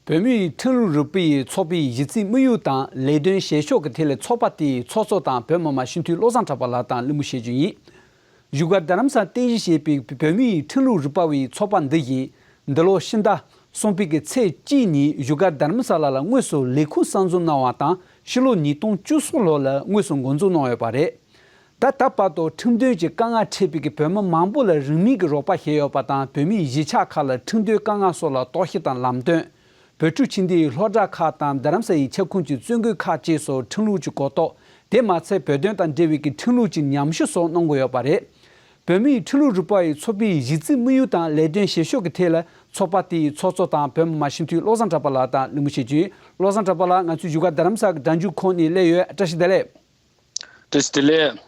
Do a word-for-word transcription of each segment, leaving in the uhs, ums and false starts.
བོད་མིའི་ཁྲིམས་ལུགས་རུས་པའི་ཚོགས་པའི་གཞི་རྩའི་དམིགས་ཡུལ་དང་ལས་དོན་བྱེད་ཕྱོགས་ཀྱི་ཐད་ལ་ཚོགས་པ་དེའི་ཚོགས་གཙོ་དང་བོད་མི་མང་སྤྱི་འཐུས་བློ་བཟང་གྲགས་པ་ལགས་དང་གླེང་མོལ་བྱེད་རྒྱུ་ཡིན། བཞུགས་སྒར་རྡ་རམ་ས་ལ་རྟེན་གཞི་བྱས་པའི་བོད་མིའི་ཁྲིམས་ལུགས་རུས་པ་བའི་ཚོགས་པ་འདི་བཞིན། འདི་ལོ་ཕྱི་ཟླ་གསུམ་པའི་གི་ཚེས་གཅིག་ཉིན་བཞུགས་སྒར་རྡ་རམ་ས་ལ་ལ་དངོས་སུ་ལས་ཁུངས་གསར་འཛུགས་གནང་བ་དང་ཕྱི་ལོ་ཉིས་སྟོང་བཅུ་གསུམ་ལོ་ལ་དངོས་སུ་འགོ་འཛུགས་གནང་ཡོད་པ་རེད། ད་ལྟ་བར་དུ་ཁྲིམས་དོན་གྱི་དཀའ་ངལ་འཕྲད་པའི་གི་བོད་མི་མང་པོ་ལ་རིན་མེད་ཀྱི་རོགས་པ་བྱས་ཡོད་པ་དང་བོད་མིའི་གཞིས་ཆགས་ཁག་ལ་ཁྲིམས་དོན་དཀའ་ངལ་སོགས་ལ་རྟོག་ཞིབ་དང་ལམ་སྟོན། བོད་ཕྲུག་ཆེ་འདིའི་སློབ་གྲྭ་ཁག་དང་རྡ་རམ་ས་ཡི་ཁྱབ་ཁོངས་ཀྱི་བཙུན་དགོན་ཁག་བཅས་སུ་ཁྲིམས་ལུགས་ཀྱི་གོ་རྟོགས། དེ་མ་ཚད་བོད་དོན་དང་འབྲེལ་བའི་གི་ཁྲིམས་ལུགས་ཀྱི་ཉམས་ཞིབ་སོགས་གནང་གི་ཡོད་པ་རེད། བོད་མིའི་ཁྲིམས་ལུགས་རུས་པ་ཡི་ཚོགས་པའི་གཞི་རྩའི་དམིགས་ཡུལ་དང་ལས་དོན་བྱེད་ཕྱོགས་ཀྱི་ཐད་ལ་ཚོགས་པ་དེའི་ཚོགས་གཙོ་དང་བོད་མི་མང་སྤྱི་འཐུས་བློ་བཟང་གྲགས་པ་ལགས་དང་གླེང་མོལ་བྱེད་རྒྱུ་ཡིན། བློ་བཟང་གྲགས་པ་ལགས། ང་ཚོའི་བཞུགས་སྒར་རྡ་རམ་ས་གི་སྒྲ་འཇུག་ཁང་ནས་སླེབས་ཡོད། བཀྲ་ཤིས་བདེ་ལེགས། བཀྲ་ཤིས་བདེ་ལེགས།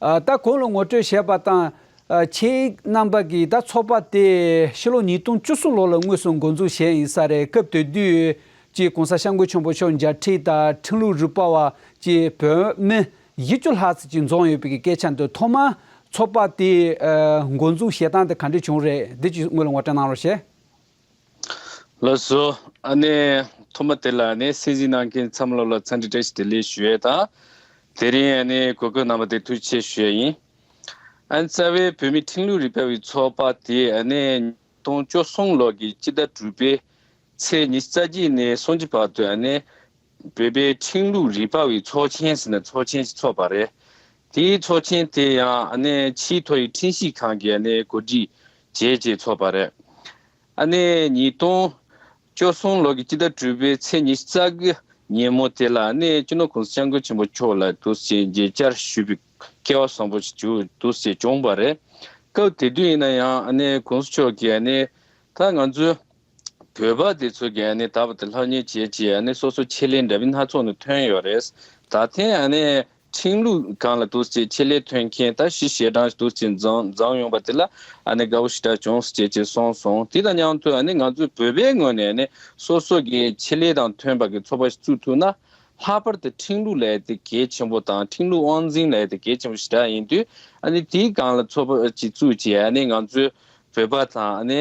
ཨ། ད་གོང་ལ་ངོ་སྤྲོད་བྱས་པ་དང་། ཨ། ཁྱེད་རྣམ་པ་གིས་ད་ཚོགས་པ་དེ་ཕྱི་ལོ་ཉིས་སྟོང་བཅུ་གསུམ་ལོ་ལ་དངོས་སུ་འགོ་འཛུགས་བྱས་ཡིན་ས་རེད། སྐབས་དེ་དུས་ཀྱི་༸གོང་ས་༸སྐྱབས་མགོན་ཆེན་པོ་མཆོག་མཇལ་འཕྲད་དང་ཁྲིམས་ལུགས་རུས་པ་བ་ཀྱི་བོད་མི་བཞི་བཅུ་ལྷག་ཙམ་ཅིག་འཛོམས་ཡོད་པའི་སྐད་ཆ་འདི་ཐོག་མར་ཚོགས་པ་དེ་ཨ། འགོ་འཛུགས་བྱེད་སྟངས་དེ་ག་འདྲ་བྱུང་རེད། འདི་ཅིག་སྔོན་ལ་ངོ་སྤྲོད་གནང་རོགས་ཞེས། ལགས་སོ། ཨ་ནི་ཐོག་མ་དེ་ལ་ཨ་ནི་གསན་གཟིགས་གནང་མཁན་ཚང་མ་ལོ་ལ་འཚམས་འདྲི་བཀྲ་ཤིས་བདེ་ལེགས་ཞུ་ཡས་དང་། དེ་རིང་ཨ་ནི་གོ་སྐབས་གནང་བ་དེ་ཐུགས་རྗེ་ཆེ་ཞུ་ཡས་ཡིན། ཨ་ནི་རྩ་བའི་བོད་མིའི་ཁྲིམས་ལུགས་རིག་པ་བའི་ཚོགས་པ་དེ་ཨ་ནི་ཉིས་སྟོང་བཅུ་གསུམ་ལོ་གི་སྤྱི་ཟླ་དྲུག་པའི་ཚེས་ཉི་ཤུ་རྩ་གཅིག་ནས་སུམ་ཅུ་བར་དུ་ཨ་ནི་བོད་པའི་ཁྲིམས་ལུགས་རིག་པ་བའི་ཚོགས་ཆེན་ཟེར་ནས་ཚོགས་ཆེན་ཞིག་ཚོགས་པ་རེད། དེའི་ཚོགས་ཆེན་དེ་ཡང་ཨ་ནི་ཆེས་མཐོ་ཡི་ཁྲིམས་ཞིབ་ཁང་གིས་ཨ་ནི་གོ་སྒྲིག་བྱས་རྗེས་ཚོགས་པ་རེད། ཨ་ནི་ཉིས་སྟོང་བཅུ་གསུམ་ལོ་གི་སྤྱི་ཟླ་དྲུག་པའི་ཚེས་ཉི་ཤུ་རྩ་དགུ་ཉིན་མོ་དེ་ལ་ཨ་ནི་སྤྱི་ནོར་༸གོང་ས་༸སྐྱབས་མགོན་ཆེན་པོ་མཆོག་ལ་འདུག་སེ་མཇལ་བཅར་ཞུས་པའི་སྐལ་བ་བཟང་པོ་ཞིག་འདུག་སེ་བྱུང་བ་རེད། སྐབས་དེ་དུས་ཡིན་ན་ཡང་ཨ་ནི་༸གོང་ས་མཆོག་གིས་ཨ་ནི་ད་ང་ཚོའི་བོད་པ་དེ་ཚོ་གིས་ཨ་ནི་ད་བར་དུ་སློབ་གཉེར་བྱས་རྗེས་ཨ་ནི་སོ་སོ་ཆེད་ལས་འདྲ་མིན་སྣ་ཚོགས་ནས་ཐོན་ཡོད་རེད། ད་ཐེངས་ཨ་ནི་ཁྲིམས་ལུགས་སྒང་ལ་འདུག་སེ་ཆེད་ལས་ཐོན་མཁན་ད་གཞི་ཞལ་གྲངས་འདུག་སེ་འཛོམས་འཛོམས་ཡོང་བ་དེ་ལ་ཨ་ནི་དགའ་པོ་ཞེ་དྲག་བྱུང་ཟེར་བྱས་བྱས་གསུངས་སོང་། དེ་དང་མཉམ་དུ་ཨ་ནི་ང་ཚོའི་བོད་པའི་ངོས་ནས་ཨ་ནི་སོ་སོ་གི་ཆེད་ལས་དང་མཐུན་པ་གི་ཚོགས་པ་ཞིག་བཙུགས་ཐུབ་ན། ལྷག་པར་དུ་ཁྲིམས་ལུགས་ལབ་ཡ་དེ་གལ་ཆེན་པོ་དང་ཁྲིམས་ལུགས་དབང་འཛིན་ལབ་ཡ་དེ་གལ་ཆེན་པོ་ཞེ་དྲག་ཡིན་དུས། ཨ་ནི་དེའི་སྒང་ལ་ཚོགས་པ་ཅིག་བཙུགས་བྱས་ཨ་ནི་ང་ཚོའི་བོད་པ་དང་ཨ་ནི་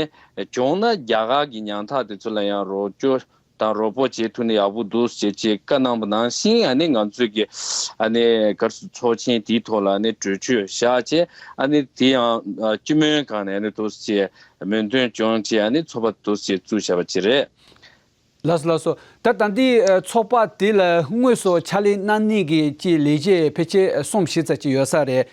བྱུང་ན་རྒྱ་གར་གྱི་ཉམ་ཐག་དེ་ཚོ་ལ་ཡང་རོགས་སྐྱོར་དང་རོགས་པ་བྱེད་ཐུབ་ན་ཡག་པོ་འདུག་ཟེར་བྱས་བཀའ་གནང་བ་ནང་བཞིན། ཨ་ནི་ང་ཚོས་ཀྱི་ཨ་ནི་ག་རེ་ཟེར་ཚོགས་ཆེན་དེའི་ཐོག་ལ་ཨ་ནི་གྲོས་ཆོད་བཞག་བྱས། ཨ་ནི་དེ་ཡང་སྤྱི་མོས་སྒང་ནས་ཨ་ནི་འདུག་སེ་མོས་མཐུན་བྱུང་བྱས་ཨ་ནི་ཚོགས་པ་འདུག་སེ་བཙུགས་བཞག་པ་ཅིག་རེད། ལགས་སོ་ལགས་སོ། ད་ད་ལྟའི་ཨ་ཚོགས་པ་དེ་ལ་དངོས་སུ་ཕྱག་ལས་གནང་མཁན་གྱི་ཅིག་ལས་བྱེད་ཕལ་ཆེར་གསུམ་བཞི་ཙམ་ཅིག་ཡོད་ས་རེད།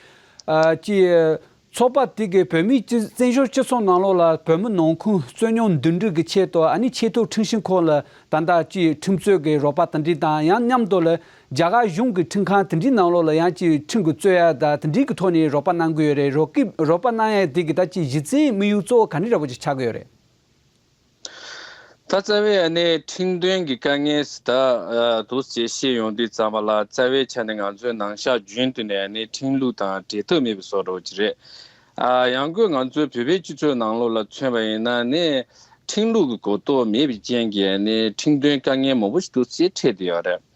ཨ་ཅིག་ཚོགས་པ་དེ་གིས་བོད་མིའི་སྤྱི་བཙན་བྱོལ་སྤྱི་ཚོགས་ནང་ལོགས་ལ་བོད་མི་ནང་ཁུལ་རྩོད་རྙོག་འདུམ་འགྲིག་གི་ཆེད་དུ་ཨ་ནི་ཆེས་མཐོའི་ཁྲིམས་ཞིབ་ཁང་ལ་ད་ལྟ་ཅིག་ཁྲིམས་རྩོད་ཀྱི་རོགས་པ་དེ་འདྲ་དང་། ཡང་མཉམ་དུ་ལ་རྒྱ་གར་གཞུང་གི་ཁྲིམས་ཁང་དེ་འདྲའི་ནང་ལོགས་ལ་ཡང་ཅིག་ཁྲིམས་ཀྱི་རྩོད་ཡ་དང་དེ་འདྲའི་གི་ཐོག་ནས་རོགས་པ་གནང་གི་ཡོད་རེད། རོགས་ཀྱི་རོགས་པ་གནང་ཡ་དེ་གི་ད་ཅིག་གཞི་རྩའི་དམིགས་ཡུལ་གཙོ་བོ་ག་འདྲ་འདྲ་པོ་ཅིག་ཆགས་ཀྱི་ཡོད་རེད། ད་རྩ་བའི་ཨ་ནི་ཁྲིམས་དོན་གྱི་དཀའ་ངལ་ཟེར་ད་ཨ་འདུག་སེ་བཤད་ཡོང་དུས་ཙམ་པ་ལ། རྩ་བའི་ཆ་ནས་ང་ཚོའི་ནང་ཤག་རྒྱུན་དུ་ནས་ཨ་ནི་ཁྲིམས་ལུགས་དང་འབྲེལ་ཐག་མེད་པའི་བཟོ་འདྲ་བོ་ཅིག་རེད། ཨ་ཡང་སྒོས་ང་ཚོའི་བོད་པའི་སྤྱི་ཚོགས་ནང་ལོགས་ལ་མཚོན་པ་ཡིན་ན་ནི། ཁྲིམས་ལུགས་ཀྱི་གོ་རྟོགས་མེད་པའི་རྐྱེན་གྱིས་ཨ་ནི་ཁྲིམས་དོན་དཀའ་ངལ་མང་པོ་ཞིག་འདུག་སེ་འཕྲད་བསྡད་ཡོད་རེད།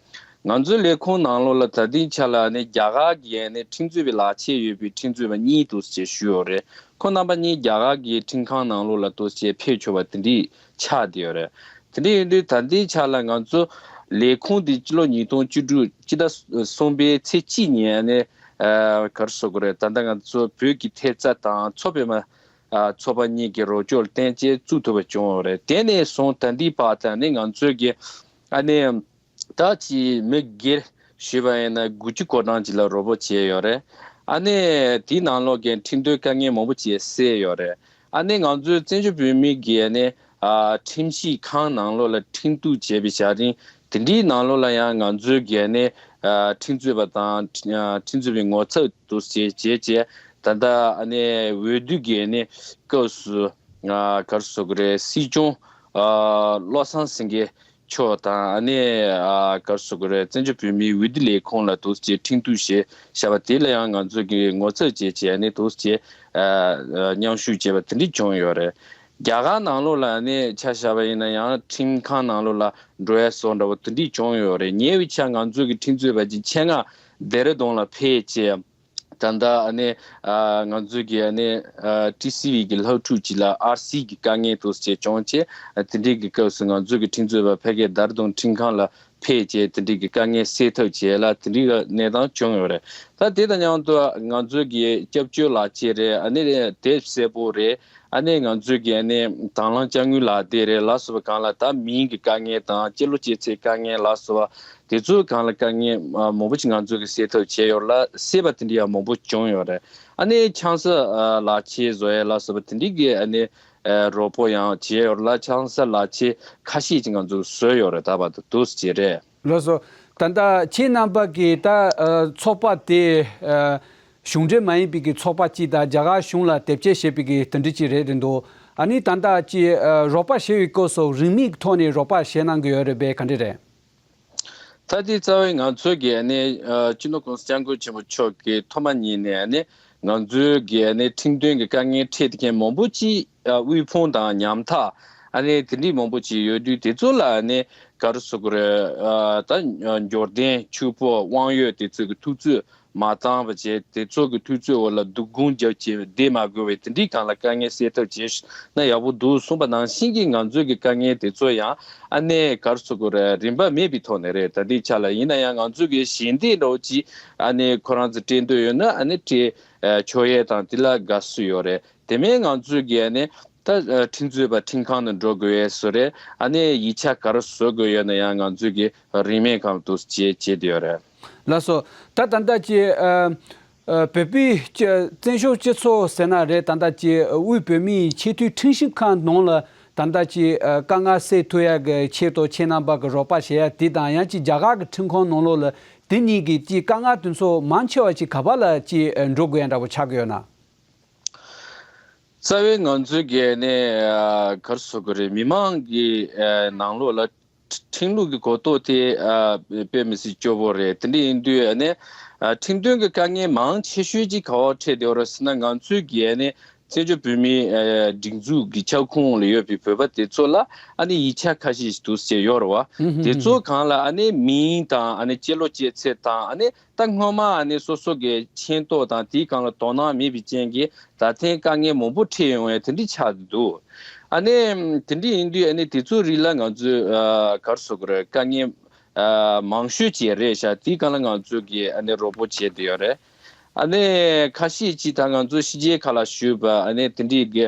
ང་ཚོའི་ལས་ཁུངས་ནང་ལོགས་ལ་ད་ལྟའི་ཆ་ལ་ནི་རྒྱ་གར་གྱི་ནི་ཁྲིམས་རྩོད་པའི་ལག་ཁྱེར་ཡོད་པའི་ཁྲིམས་རྩོད་པ་གཉིས་འདུག་ཅེས་ཞུས་ཡོད་རེད། ཁོང་རྣམ་པ་གཉིས་རྒྱ་གར་གྱི་ཁྲིམས་ཁང་ནང་ལོགས་ལ་འདུག་ཅེས་ཕེབས་ཆོག་པ་དེ་འདྲས་ཆགས་བསྡད་ཡོད་རེད། དེ་འདྲ་ཡིན་དུས་ད་ལྟའི་ཆ་ལ་ང་ཚོ་ལས་ཁུངས་དེ་སྤྱི་ལོ་ཉིས་སྟོང་བཅུ་དྲུག་སྤྱི་ཟླ་གསུམ་པའི་ཚེས་གཅིག་ཉིན་ནས་ཨ་ག་རེ་ཟེར་དགོས་རེད། ད་ལྟ་ང་ཚོ་བོད་ཀྱི་ཐེབས་རྩ་དང་མཚོ་པདྨ་ཨ་ཚོགས་པ་གཉིས་ཀྱི་རོགས་སྐྱོར་བརྟེན་བྱས་བཙུགས་ཐུབ་པ་བྱུང་ཡོད་རེད། དེ་ནས་བཟུང་ད་ལྟའི་བར་དུ་ནི་ང་ཚོས་ཀྱི་ཨ་ནི། ད་ཅིག་མི་སྒེར་ཞུས་པ་ཡིན་ན་དགུ་བཅུ་གོ་གྲངས་ཅིག་ལ་རོགས་པ་བྱས་ཡོད་རེད། ཨ་ནི་དེའི་ནང་ལོགས་ཀྱི་ཁྲིམས་དོན་དཀའ་ངལ་མང་པོ་ཅིག་སེལ་ཡོད་རེད། ཨ་ནི་ང་ཚོའི་བཙན་བྱོལ་བོད་མི་གི་ཨ་ནི་ཨ་ཁྲིམས་ཞིབ་ཁང་ནང་ལོགས་ལ་ཁྲིམས་གཏུག་བྱས་པའི་བྱ་རིམ་དེ་འདྲའི་ནང་ལོགས་ལ་ཡང་ང་ཚོའི་གི་ཨ་ནི་ཨ་ཁྲིམས་རྩོད་པ་དང་ཨ་ཁྲིམས་རྩོད་པའི་ངོ་ཚབ་འདུག་སེ་བྱས་བྱས། ད་ལྟ་ཨ་ནི་འོས་བསྡུ་གི་ཨ་ནི་སྐབས་སུ་ཨ་ག་རེ་ཟེར་དགོས་རེད། སྲིད་སྐྱོང་ཨ་བློ་བཟང་སེང་གེ་མཆོག་དང་ཨ་ནི་ཨ་ག་རེ་ཟེར་དགོས་རེད། བཙན་བྱོལ་བོད་མིའི་འོས་བསྡུ་ལས་ཁུངས་ལ་འདུག་སེ་ཁྲིམས་གཏུག་བྱས་བཞག་པ་དེ་ལ་ཡང་ང་ཚོ་གིས་ངོ་ཚབ་བྱས་བྱས་ཨ་ནི་འདུག་སེ་ཨ་མཉམ་ཞུགས་བྱས་པ་དེ་འདྲ་བྱུང་ཡོད་རེད། རྒྱ་གར་ནང་ལོགས་ལ་ཨ་ནི་ཆ་བཞག་པ་ཡིན་ན་ཡང་ཁྲིམས་ཁང་ནང་ལོགས་ལ་འགྲོ་ཡ་བཟོ་འདྲ་བོ་དེ་འདྲ་བྱུང་ཡོད་རེད། ཉེ་བའི་ཆར་ང་ཚོ་གི་ཁྲིམས་རྩོད་པ་ཅིག་ཆེད་མངགས་ལྡེ་ར་ལྡུན་ལ་ཕེབས་བྱས། ད་ལྟ་ཨ་ནི་ཨ་ང་ཚོའི་གི་ཨ་ནི་ཨ་ཊི་སི་ཝི་གི་སློབ་ཕྲུག་ཅིག་ལ་ཨར་སི་གི་དཀའ་ངལ་འདུག་སེ་བྱུང་བྱས། ཨ་དེ་འདྲའི་གི་སྐབས་སུ་ང་ཚོའི་གི་ཁྲིམས་རྩོད་པ་ཕ་གིར་རྡ་རམ་ས་ལ་ཁྲིམས་ཁང་ལ་ཕེབས་བྱས། དེ་འདྲའི་གི་དཀའ་ངལ་སེལ་ཐབས་བྱས་ལ་དེ་འདྲའི་གི་གནས་སྟངས་བྱུང་ཡོད་རེད། ད་དེ་དང་མཉམ་དུ་ང་ཚོའི་གི་སྐྱབས་བཅོལ་ལག་ཁྱེར་རེད། ཨ་ནི་དེབ་གསལ་པོ་རེད། ཨ་ནི་ང་ཚོའི་གི་ཨ་ནི་དང་བླངས་དཔྱ་དངུལ་ལག་དེབ་རེད་ལ་སོགས་པ་སྒང་ལ། ད་མིང་གི་དཀའ་ངལ་དང་སྤྱི་ལོ་སྤྱོད་ཚེ་དཀའ་ངལ་ལ་སོགས་པ་དེ་ཚོའི་སྒང་ལ་དཀའ་ངལ་ཨ་མང་པོ་ཞིག་ང་ཚོ་གིས་སེལ་ཐབས་བྱས་ཡོད་ལ། སེལ་བ་དེ་འདྲ་ཡང་མང་པོ་བྱུང་ཡོད་རེད། ཨ་ནི་ཆང་ས་ཨ་ལག་ཁྱེར་བཟོ་ཡས་ལ་སོགས་པ་དེ་འདྲའི་གི་ཨ་ནི་ཨ་རོགས་པ་ཡང་བྱས་ཡོད་ལ། ཆང་ས་ལག་ཁྱེར་ཁ་ཤས་ཅིག་ང་ཚོ་བཟོས་ཡོད་རེད། ད་བར་དུ་འདུག་སེ་བྱས་རེད། ལགས་སོ། ད་ལྟ་ཁྱེད་རྣམ་པ་གི་ད་ཨ་ཚོགས་པ་དེ་ཨ་གཞུང་འབྲེལ་མ་ཡིན་པའི་གི་ཚོགས་པ་གཅིག་དང་རྒྱ་གར་གཞུང་ལ་དེབ་སྐྱེལ་བྱེད་པའི་གི་དེ་འདྲ་ཅིག་རེད་འདུག། ཨ་ནི་ད་ལྟ་ཅིག་ཨ་རོགས་པ་བྱེད་པའི་སྐབས་སུ་རིན་མེད་ཀྱི་ཐོག་ནས་རོགས་པ་བྱེད་གནང་གི་ཡོད་རེད་པས། ག་འདྲ་རེད། ད་ལྟའི་རྩ་བའི་ང་ཚོ་གི་ཨ་ནི་ཨ་སྤྱི་ནོར་༸གོང་ས་༸སྐྱབས་མགོན་ཆེན་པོ་མཆོག་གིས་ཐོག་མ་ཉིད་ནས་ཨ་ནི་ང་ཚོའི་གི་ཨ་ནི་ཁྲིམས་དོན་གྱི་དཀའ་ངལ་འཕྲད་བསྡད་མཁན་མང་པོ་ཅིག་ཨ་དབུལ་ཕོངས་དང་ཉམ་ཐག་ཨ་ནི་དེ་འདྲའི་མང་པོ་ཅིག་ཡོད་དུས། དེ་ཚོ་ལ་ཨ་ནི་ག་རེ་ཟེར་དགོས་རེད། ཨ་ད་འབྱོར་ལྡན་ཕྱུག་པོ་དབང་ཡོད་དེ་ཚོ་གི་ཐུབ་ཚོད་མ་བཏང་བ་བྱས། དེ་ཚོ་གི་ཐུབ་ཚོད་འོག་ལ་སྡུག་སྒུག་རྒྱབ་བྱས་བསྡད་མ་དགོས་པའི་དེ་འདྲའི་སྒང་ལ་དཀའ་ངལ་སེལ་ཐབས་བྱས་ན་ཡག་པོ་འདུག་གསུངས་པ་ནང་བཞིན་གྱི། ང་ཚོའི་གི་དཀའ་ངལ་དེ་ཚོ་ཡང་ཨ་ནི་ག་རེ་ཟེར་དགོས་རེད། རིན་པ་མེད་པའི་ཐོག་ནས་རེད། ད་ལྟའི་ཆ་ལ་ཡིན་ན་ཡང་ང་ཚོའི་གི་ཞལ་འདེབས་འདྲ་བོ་ཅིག་ཨ་ནི་ཁོ་རང་ཚོ་སྤྲད་འདོད་ཡོད་ན་ཨ་ནི་སྤྲད་ཨ་ཆོག་ཡས་དང་དེ་ལ་དགའ་བསུ་ཡོད་རེད། དེ་མིན་ང་ཚོའི་གི་ཨ་ནི་ད་ཨ་ཁྲིམས་རྩོད་པ་ཁྲིམས་ཁང་ནང་འགྲོ་དགོས་ཡས་བཟོ་རེད། ཨ་ནི་ཡིག་ཆ་ག་རེ་བཟོ་དགོས་ཡོད་ན་ཡང་ང་ཚོའི་གི་རིན་མེད་སྒང་ལ་འདུག་སེ་བྱས་བྱས་བསྡད་ཡོད་རེད། ལགས་སོ། ད་ད་ལྟ་ཀྱི་ཨ་ཨ་བོད་པའི་སྤྱི་བཙན་བྱོལ་སྤྱི་ཚོགས་ཟེར་ན་རེད། ད་ལྟ་ཀྱི་དབུས་བོད་མིའི་ཆེས་མཐོའི་ཁྲིམས་ཞིབ་ཁང་ནང་ལ་ད་ལྟ་ཀྱི་ཨ་དཀའ་ངལ་སེལ་ཐུབ་ཡ་གི་ཆེད་དུ་ཁྱེད་རྣམ་པ་གི་རོགས་པ་བྱེད་ཡ་དེ་དང་། ཡང་ཀྱི་རྒྱ་གར་གི་ཁྲིམས་ཁང་ནང་ལོགས་ལ་དེ་གཉིས་ཀྱི་ཀྱི་དཀའ་ངལ་དེ་ཚོ་མང་ཆེ་བ་ཅིག་ག་པ་ལ་ཀྱི་ཨ་འགྲོ་དགོས་ཡ་འདྲ་པོ་ཆགས་ཀྱི་ཡོད་ན། རྩ་བའི་ང་ཚོའི་གི་ནི་ཨ་ག་རེ་ཟེར་དགོས་རེད། མི་མང་གི་ཨ་ནང་ལོགས་ལ་ཁྲིམས་ལུགས་ཀྱི་གོ་རྟོགས་དེ་ཨ་དཔེ་མི་སྲིད་སྐྱོ་པོ་རེད། དེ་འདྲ་ཡིན་དུས་ཨ་ནི་ཨ་ཁྲིམས་དོན་གྱི་དཀའ་ངལ་མང་ཆེ་ཤོས་ཅིག་ག་པར་འཕྲད་བསྡད་ཡོད་རེད་ཟེར་ན། ང་ཚོའི་གི་ཨ་ནི་བཙན་བྱོལ་བོད་མིའི་ཨ་སྒྲིག་འཛུགས་ཀྱི་ཁྱབ་ཁོངས་ལ་ཡོད་པའི་བོད་པ་དེ་ཚོ་ལ་ཨ་ནི་ཡིག་ཆ་ཁ་ཤས་ཤིག་འདུག་སེ་ཡོད་རེད་བ། ཧུམ་ཧུམ་དེ་ཧུམ་ཚོ་ཧུམ། སྒང་ལ་ཨ་ནི་མིང་དང་ཨ་ནི་སྤྱི་ལོ་སྤྱོད་ཚེས་དང་། ཨ་ནི་ད་སྔོན་མ་ཨ་ནི་སོ་སོ་གི་མཁྱེན་རྟོགས་དང་དེའི་སྒང་ལ་དོ་སྣང་མེད་པའི་རྐྱེན་གྱིས་ད་ཐེངས་དཀའ་ངལ་མང་པོ་འཕྲད་ཡོང་བའི་དེ་འདྲ་ཆགས་འདུག། ཨ་ནི་དེ་འདྲ་ཡིན་དུས་ཨ་ནི་དེ་ཚོའི་རིགས་ལ་ང་ཚོས་ཨ་ག་རེ་ཟེར་དགོས་རེད། དཀའ་ངལ་ཨ་མང་ཤོས་ཅིག་རེད་ཤག། དེའི་སྒང་ལ་ང་ཚོས་ཀྱི་ཨ་ནི་རོགས་པ་བྱས་བསྡད་ཡོད་རེད། ཨ་ནི་ཁ་ཤས་ཅིག་ད་ང་ཚོ་ཕྱི་རྒྱལ་ཁག་ལ་བཞུགས་པ་ཨ་ནི་དེ་འདྲའི་གི་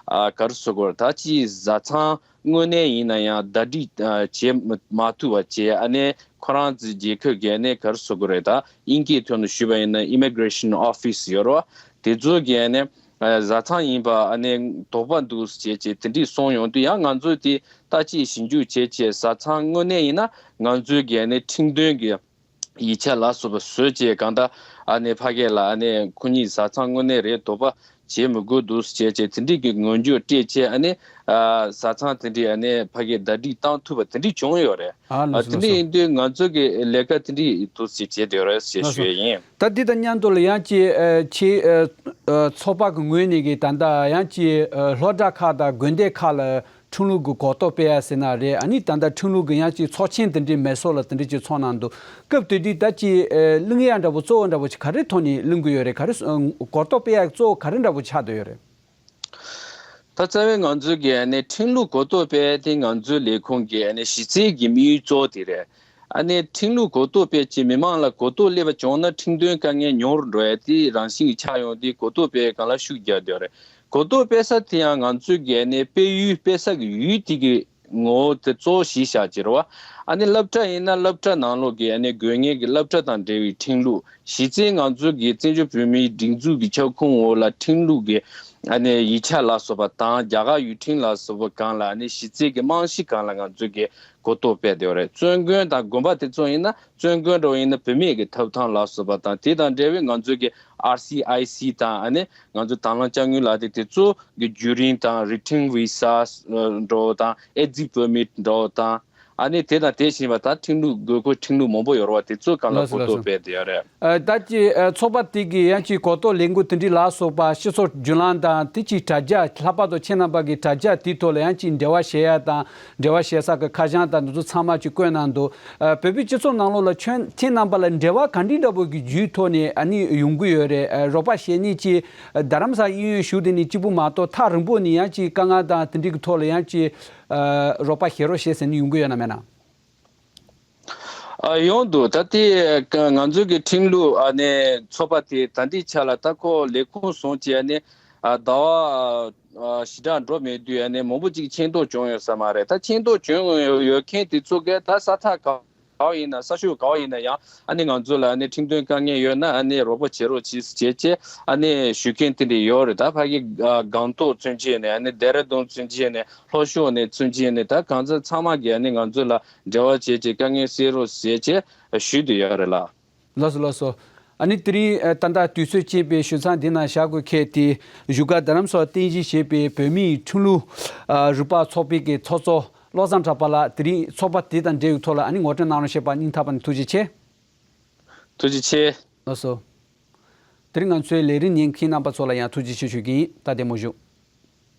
ཨ་ག་རེ་ཟེར་དགོས་རེད། ད་ཅིག་བཟའ་ཚང་དངོས་གནས་ཡིན་ན་ཡང་ཟླ་སྒྲིལ་ཨ་བྱེད་མ་མ་ཐུབ་པ་བྱས། ཨ་ནི་ཁོ་རང་ཚོའི་རྒྱལ་ཁབ་ཀྱི་ཨ་ནི་ག་རེ་ཟེར་དགོས་རེད། ད་དབྱིན་སྐད་ཐོག་ནས་ཞུས་པ་ཡིན་ན་Immigration Office ཡོད་རེད་བ། དེ་ཚོ་གི་ཨ་ནི་ཨ་བཟའ་ཚང་ཡིན་པ་ཨ་ནི་དོགས་པ་འདུག་ཟེར་བྱས་བྱས་དེ་འདྲས་གསུངས་ཡོང་དུས། ཡང་ང་ཚོས་དེ་ལྟ་ཅི་ཞིབ་འཇུག་བྱས་བྱས། བཟའ་ཚང་དངོས་གནས་ཡིན་ན་ང་ཚོའི་གི་ཨ་ནི་ཁྲིམས་དོན་གྱི་ཡིག་ཆ་ལ་སོགས་པ་བཟོས་བྱས། གང་ལྟར་ཨ་ནི་ཕ་གི་ལ་ཨ་ནི་ཁོ་གཉིས་བཟའ་ཚང་དངོས་གནས་རེད། དོགས་པ་བྱེད་མི་དགོས་འདུག་ཟེར་བྱས་བྱས་དེ་འདྲས་ཀྱི་ངོས་འཛིན་སྤྲད་བྱས། ཨ་ནི་ཨ་བཟའ་ཚང་དེ་འདྲས་ཨ་ནི་ཕ་གི་ཟླ་སྒྲིལ་བཏང་ཐུབ་པ་དེ་འདྲས་བྱུང་ཡོད་རེད། ཨ་ལགས་ཨ་སོ་དེ་ལགས་འདྲས་སོ། ཡིན་དུས་ང་ཚོ་གི་ལས་ཀ་དེ་འདྲས་འདུག་ཟེར་བྱས་བསྡད་ཡོད་རེད་ཟེར་ལགས་སོ། ཞུ་ཡ་ཡིན། ད་འདི་དང་མཉམ་དུ་ལ་ཡང་ཅིག་ཨ་ཆེ་ཨ་ཨ་ཚོགས་པ་གི་ངོས་ནས་ཀྱི་ད་ལྟ་ཡང་ཅིག་ཨ་སློབ་གྲྭ་ཁག་དང་དགོན་སྡེ་ཁག་ལ་ཁྲིམས་ལུགས་ཀྱི་གོ་རྟོགས་སྤེལ་ཡ་ཟེར་ན་རེད། ཨ་ནི་ད་ལྟ་ཁྲིམས་ལུགས་ཀྱི་ཡང་ཅིག་ཚོགས་ཆེན་དེ་འདྲའི་མེ་སོར་ལ་དེ་འདྲའི་ཅིག་ཚོགས་གནང་འདུག། སྐབས་དེ་དུས་ད་ཅིག་ཨ་གླེང་ཡ་འདྲ་པོ་གཙོ་བོ་འདྲ་པོ་ཅིག་ག་རེ་ཐོག་ནས་གླེང་གི་ཡོད་རེད། ག་རེ་ཨ་གོ་རྟོགས་སྤེལ་ཡ་གཙོ་བོ་ག་རེ་འདྲ་པོ་ཆགས་བསྡད་ཡོད་རེད། ད་རྩ་བའི་ང་ཚོའི་གི་ཨ་ནི་ཁྲིམས་ལུགས་གོ་རྟོགས་སྤེལ་དེ་ང་ཚོའི་ལས་ཁུངས་ཀྱི་ཨ་ནི་གཞི་རྩའི་གི་དམིགས་ཡུལ་གཙོ་བོ་དེ་རེད། ཨ་ནི་ཁྲིམས་ལུགས་གོ་རྟོགས་སྤེལ་ཅིག་མི་མང་ལ་གོ་རྟོགས་སླེབས་པ་བྱུང་ན་ཁྲིམས་དོན་དཀའ་ངལ་ཉུང་རུ་འགྲོ་ཡ་དེ་རང་བཞིན་གྱི་ཆགས་ཡོང་དུས། གོ་རྟོགས་སྤེལ་སྒང་ལ་ཤུགས་རྒྱག་བསྡད་ཡོད་རེད། གོ་རྟོགས་སྤེལ་ས་དེ་ཡང་ང་ཚོའི་གི་ཨ་ནི་སྤེལ་ཡུལ་སྤེལ་ས་གི་ཡུལ་དེ་གི་ངོ་བོ་དེ་གཙོ་བོ་གཞི་བཞག་བྱས་རེད་བ། ཨ་ནི་སློབ་གྲྭ་ཡིན་ན་སློབ་གྲྭ་ནང་ལོགས་ཀྱི་ཨ་ནི་དགོས་ངེས་ཀྱི་སློབ་གྲྭ་དང་འབྲེལ་བའི་ཁྲིམས་ལུགས། གཞི་རྩའི་ང་ཚོའི་གི་བཙན་བྱོལ་བོད་མིའི་སྒྲིག་འཛུགས་ཀྱི་ཁྱབ་ཁོངས་འོག་ལ་ཁྲིམས་ལུགས་ཀྱི་ཨ་ནི་ཡིག་ཆ་ལ་སོགས་པ་དང་། རྒྱ་གར་ཡུལ་ཁྲིམས་ལ་སོགས་པ་སྒང་ལ་ཨ་ནི་གཞི་རྩའི་གི་རྨང་གཞི་སྒང་ལ་ང་ཚོའི་གི་གོ་རྟོགས་སྤེལ་བསྡད་ཡོད་རེད། བཙུན་དགོན་དང་དགོན་པ་དེ་ཚོ་ཡིན་ན་བཙུན་དགོན་འདྲ་བོ་ཡིན་ན་བུད་མེད་ཀྱི་ཐོབ་ཐང་ལ་སོགས་པ་དང་། དེ་དང་འབྲེལ་བའི་ང་ཚོའི་གི་ཨར་སི་ཨའི་སི་དང་། ཨ་ནི་ང་ཚོ་དང་བླངས་དཔྱ་དངུལ་ལག་དེབ་དེ་ཚོ་གི་བརྒྱུད་རིམ་དང་། Return Visa འདྲ་བོ་དང་། Exit Permit འདྲ་བོ་དང་། ཨ་ནི་དེ་དང་དེ་བཞིན་པ་ད་ཁྲིམས་ལུགས་དགོས་མཁོ་ཁྲིམས་ལུགས་མང་པོ་ཡོད་རེད་བ། དེ་ཚོ་སྒང་ལ་ལགས་སོ་གོ་ལགས་རྟོགས་སོ། སྤེལ་བསྡད་ཡོད་རེད། ཨ་ད་ཅི་ཨ་ཚོགས་པ་དེ་གི་ཡང་ཅིག་གོ་རྟོགས་ལས་འགུལ་དེ་འདྲའི་ལ་སོགས་པ་སྤྱི་ཚོགས་བརྒྱུད་ལམ་དང་དེ་ཅིག་དྲ་རྒྱ་ལྷག་པར་དུ་ཁྱེད་རྣམ་པ་གི་དྲ་རྒྱ་དེའི་ཐོག་ལ་ཡང་ཅིག་འབྲེལ་བ་བྱེད་ཡ་དང་འབྲེལ་བ་བྱེད་ས་གི་ཁ་བྱང་དང་འདི་ཚོ་ཚང་མ་ཅིག་བཀོད་གནང་འདུག་ཨ་བོད་པའི་སྤྱི་ཚོགས་ནང་ལོགས་ལ་ཁྱོད་ཁྱེད་རྣམ་པ་ལ་འབྲེལ་བ་ག་འདྲའི་འདྲ་པོ་གི་བརྒྱུད་ཐོག་ནས་ཨ་ནི་ཡོང་གི་ཡོད་རེད། ཨ་རོགས་པ་བྱེད་ནི་ཅིག་ཨ་རྡ་རམ་ས་གཡས་གཡོན་བཞུགས་དེ་ནི་གཅིག་པུ་མ་གཏོགས་ཐག་རིང་པོ་ནས་ཡང་ཅིག་དཀའ་ངལ་དང་དེ་འདྲའི་གི་ཐོག་ལ་ཡང་ཅིག་ཨ་རོགས་པ་བྱེད་རོགས་བྱེད་ཟེར་ནས་ཡོང་གི་ཡོད་ན་མེད་ན། ཨ་ཡོང་འདུག་ད་ལྟའི་ང་ཚོའི་གི་ཁྲིམས་ལུགས་ཨ་ནི་ཚོགས་པ་དེ་ད་ལྟའི་ཆ་ལ་ད་ཁོ་ལས་ཁུངས་བཟུང་བྱས་ཨ་ནི་ཨ་ཟླ་བ་ཨ་ཞེ་དྲག་འགྲོ་མེད་དུས་ཨ་ནི་མང་པོ་ཅིག་མཁྱེན་རྟོགས་བྱུང་ཡོད་ས་མ་རེད། ད་མཁྱེན་རྟོགས་བྱུང་ཡོད་མཁན་དེ་ཚོ་གས་ད་ས་ཐག་ག་བ་ཡིན་ན་ས་ཕྱོགས་ག་བ་ཡིན་ན་ཡང་ཨ་ནི་ང་ཚོ་ལ་ཨ་ནི་ཁྲིམས་དོན་དཀའ་ངལ་ཡོད་ན་ཨ་ནི་རོགས་པ་བྱེད་རོགས་གྱིས་ཟེར་བྱས་བྱས་ཨ་ནི་ཞུ་མཁན་དེ་འདྲ་ཡོད་རེད། ད་ཕ་གི་ཨ་སྒང་ཏོག་ཚུན་ཆད་ནས་ཨ་ནི་ལྡེ་ར་ལྡུན་ཚུན་ཆད་ནས་ལྷོ་ཕྱོགས་ནས་ཚུན་ཆད་ནས་ད་གང་ཚ་ཚང་མ་གིས་ཨ་ནི་ང་ཚོ་ལ་འབྲེལ་བ་བྱས་བྱས་དཀའ་ངལ་སེལ་རོགས་ཟེར་བྱས་ཞུས་བསྡད་ཡོད་རེད་ལགས། ལགས་སོ་ལགས་སོ། ཨ་ནི་དེ་རིང་ཨ་ད་ལྟ་དུས་ཚོད་ཅན་པའི་ཞུ་མཚམས་འདི་ན་བཞག་དགོས་ཁེལ་ཏེ་བཞུགས་སྒར་རྡ་རམ་ས་ལ་རྟེན་གཞི་བྱས་པའི་བོད་མིའི་ཁྲིམས་ལུགས་ཨ་རིག་པ་ཚོགས་པའི་གི་ཚོགས་གཙོ་བློ་བཟང་གྲགས་པ་ལགས་དེ་རིང་ཚོགས་པ་དེ་དང་འབྲེལ་བའི་ཐོག་ལ་ཨ་ནི་ངོ་སྤྲོད་གནང་རོགས་བྱས་པ་སྙིང་ཐག་པ་ནས་ཐུགས་རྗེ་ཆེ། ཐུགས་རྗེ་ཆེ། ལགས་སོ། དེ་རིང་ང་ཚོའི་ལས་རིམ་ཉན་མཁན་རྣམ་པ་ཚོ་ལ་ཡང་ཐུགས་རྗེ་ཆེ་ཞུ་གི་ཡིན། ད་བདེ་མོ་བཞུགས།